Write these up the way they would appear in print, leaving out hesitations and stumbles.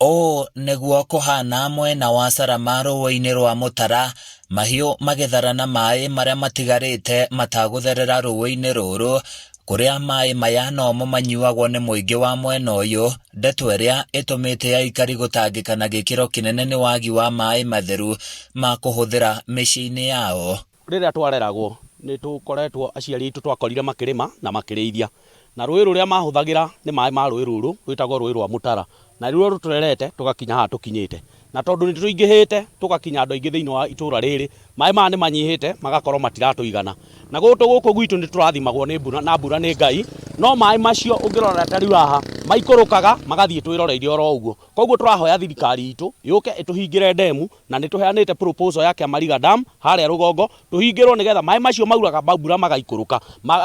Ũũ nĩguo kũhana mwena wa Salama rũũĩ-inĩ rwa Mũtara, mahiũ magĩthara na maĩ marĩa matigarĩte matagũtherera rũũĩ-inĩ rũrũ, kũrĩa maĩ maya nomo manyuagwo nĩ mũingĩ wa mwena ũyũ, ndeto ĩrĩa ĩtũmĩte aikari gũtangĩka na gĩkĩro kĩnene nĩ wagi wa maĩ matheru ma kũhũthĩra mĩciĩ-inĩ yao. Rĩrĩa twareragwo nĩ tũkoretwo aciari aitũ twakorire makĩrĩma na makĩrĩithia. Na rũĩ rũrĩa mahũthagĩra nĩ maĩ ma rũĩ rũrũ rwĩtagwo rũĩ rwa Mũtara. Na nĩruo rũtũrerete tũgakinya haha tũkinyĩte. Na tondũ nĩ tũingĩhĩte tũgakinya andũ aingĩ thĩinĩ wa itũra rĩrĩ, maĩ maya nĩ manyihĩte magakorwo matiratũigana. Na gũkũ gũkũ gwitũ nĩ tũrathimagwo nĩ mbura na mbura nĩ Ngai, no maĩ macio ũngĩrora ta rĩu haha maikũrũkaga magathiĩ twĩroreire oro ũguo. Koguo tũrahoya thirikari itũ yũke ĩtũhingĩre ndemu na nĩ tũheanĩte proposal ya Kĩamariga Dam harĩa rũgongo tũhingĩrwo nĩgetha maĩ macio mauraga mbura magaikũrũka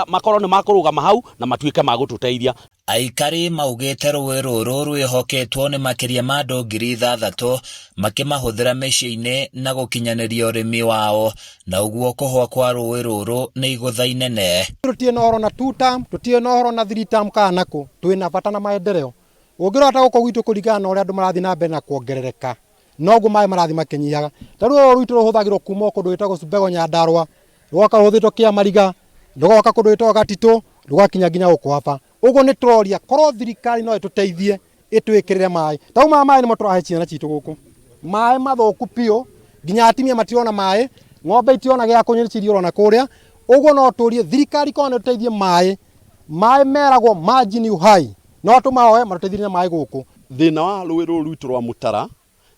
makorwo nĩ makũrũgama hau na matuĩke ma gũtũteithia. Aikari maugĩte rũĩ rũrũ rwĩhoketwo nĩ makĩria ma andũ 6,000 makĩmahũthĩra mĩciĩ-inĩ na gũkinyanĩria ũrĩmi wao, na ũguo kũhwa kwa rũĩ rũrũ nĩ igũtha inene. Tũtirĩ na ũhoro na two term, tũtirĩ na ũhoro na three term kana nakũ, twĩna bata na maendeleo. Ũngĩrora ta gũkũ gwitũ kũringana na ũrĩa andũ marathiĩ na mbere na kuongerereka, noguo maĩ marathiĩ makĩnyihaga. Ta rĩu rũrũ rwitũ rũhũthagĩrwo kuma o kũndũ gwĩtagwo Subego Nyandarũa, rũgoka rũhũthĩtwo Kĩamariga, rũgoka kũndũ gwĩtagwo Gatitũ, rũgakinya nginya gũkũ Aba. Ũguo nĩ tũroria korwo thirikari no ĩtũteithie ĩtwĩkĩrĩre maĩ. Ta rĩu maya maĩ nĩmo tũrahe ciana citũ gũkũ. Maĩ mathũku biũ, nginya atumia matirona maĩ, ng'ombe itirona gĩa kũnyua nĩ ciriũrwo na kũrĩa. Ũguo no tũrie thirikari korwo no ĩtũteithie maĩ, maĩ meragwo maji ni uhai, no tũmahoe matũteithĩrĩrie na maĩ gũkũ. Thĩna wa rũĩ rũrũ rwitũ rwa Mũtara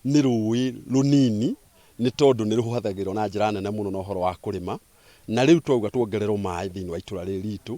nĩ rũĩ rũnini nĩ tondũ nĩ rũhũthagĩrwo na njĩra nene mũno na ũhoro wa kũrĩma, na rĩu twauga tuongererwo maĩ thĩinĩ wa itũra rĩrĩ ritũ,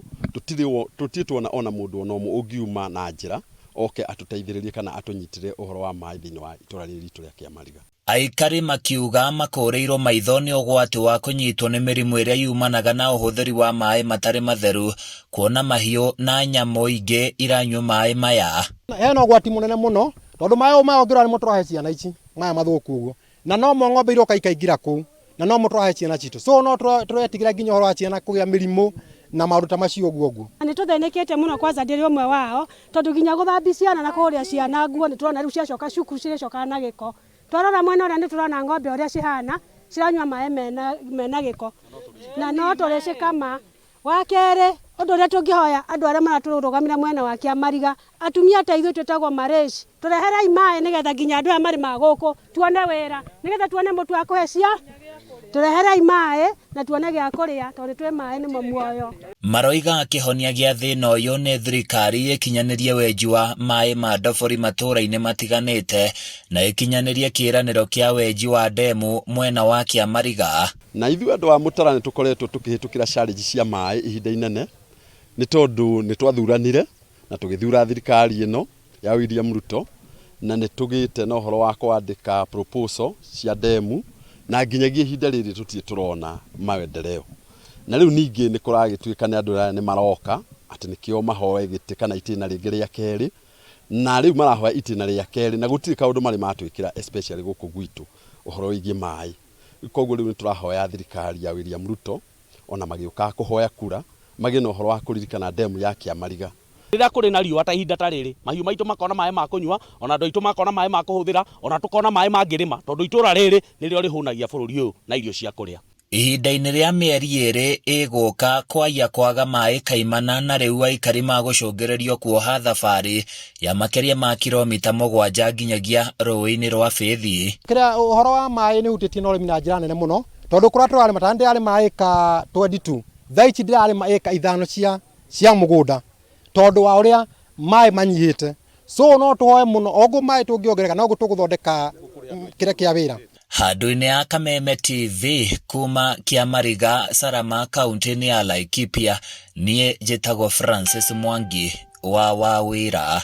tũtirĩ tuona ona mũndũ ona ũmwe ũngiuma na njĩra oke atũteithĩrĩrie kana atũnyitĩrĩre ũhoro wa maĩ thĩinĩ wa itũra rĩrĩ ritũ rĩa Kĩamariga. Aikari makiuga makũrĩirwo maitho nĩ ũgwati wa kũnyitwo nĩ mĩrimũ ĩrĩa yumanaga na ũhũthĩri wa maĩ matarĩ matheru, kuona mahiũ na nyamũ ingĩ iranyua maĩ maya. Hena ũgwati mũnene mũno tondũ maĩ maya ũngĩrora nĩmo tũrahe ciana ici maya mathũku ũguo, na nomo ng'ombe iroka ikaingĩra kũu, na nomo tũrahe ciana citũ, so no tũretigĩra nginya ũhoro wa ciana kũgĩa mĩrimũ na maũndũ ta macio ũguo ũguo. Nĩ tũthĩnĩkĩte mũno kwanza ndĩrĩ ũmwe wao, tondũ nginya gũthambia ciana na kũhũrĩra ciana nguo nĩ tũrona rĩu ciacoka cukuru cirĩcokaga na gĩko. Twarora mwena ũrĩa nĩ tũrona ng'ombe ũrĩa cihana, ciranyua maĩ mena gĩko na no tũrĩcikama. Wa kerĩ, ũndũ ũrĩa tũngĩhoya andũ arĩa maratũrũgamĩrĩra mwena wa Kĩamariga, atumia ta ithuĩ twĩtagwo marĩci, tũreherei maĩ nĩgetha nginya andũ aya marĩmaga gũkũ tuone wĩra, nĩgetha tuone mũtu wa kũhe cia, tũreherei maĩ na tuone gĩa kũrĩa tondũ twĩ maĩ nĩmo muoyo. Maroiga kĩhonia gĩa thĩna ũyũ nĩ thirikari ĩkinyanĩrie wenji wa maĩ ma ndobori matũũra-inĩ matiganĩte na ĩkinyanĩrie kĩĩranĩro kĩa wenji wa ndemu mwena wa Kĩamariga. Na ithuĩ andũ a Mũtara nĩ tũkoretwo tũkĩhĩtũkĩra challenge cia maĩ ihinda inene nĩ tondũ nĩ twathuranire na tũgĩthura thirikari ĩno ya William Ruto na nĩ tũgĩte na ũhoro wa kwandĩka proposal cia ndemu na nginyagia ihinda rĩrĩ tũtirĩ tũrona maendeleo. Na rĩu ningĩ nĩ kũragĩtuĩka nĩ andũ aya nĩ maroka atĩ nĩkĩo mahoe gĩtĩ kana itĩna rĩngĩ rĩa kerĩ, na rĩu marahoya itĩna rĩa kerĩ na gũtirĩ kaũndũ marĩ matwĩkĩra especially gũkũ gwitũ ũhoro wĩgiĩ maĩ. Koguo rĩu nĩ tũrahoya thirikari ya William Ruto ona magĩũkaga kũhoya kura magĩe na ũhoro wa kũririkana ndemu ya Kĩamariga. Rĩrĩa kũrĩ na riũa ta ihinda ta rĩrĩ, mahiũ maitũ makona maĩ ma kũnyua, ona andũ aitũ makona maĩ ma kũhũthĩra, ona tũkona maĩ mangĩrĩma, tondũ itũũra rĩrĩ nĩrĩo rĩhũnagia bũrũri ũyũ na irio cia kũrĩa. Ihinda-inĩ rĩa mĩeri ĩrĩ ĩgũka kwaiya kwaga maĩ kaimana na rĩu aikari magũcũngĩrĩrio kuoha thabarĩ ya makĩria ma kiromita mũgwanja nginyagia rũĩ-inĩ rwa Bĩthi. Kĩrĩa ũhoro wa maĩ nĩ ũhutĩtie na ũrĩmi na njĩra nene mũno tondũ kũrĩa tũrarĩma ta ndĩrarĩma ĩka 22 thaa ici ndĩrarĩma ĩka ithano cia cia mũgũnda tondũ wa ũrĩa maĩ manyihĩte so no tũhoe mũno oguo maĩ tũngĩongerereka noguo tũgũthondeka kĩrĩa kĩa wĩra. Handũ-inĩ ha Kameme TV kuma Kĩamariga, Salama, kauntĩ-inĩ ya Laikipia, niĩ njĩtagwo Francis Mwangi wa Wawĩra.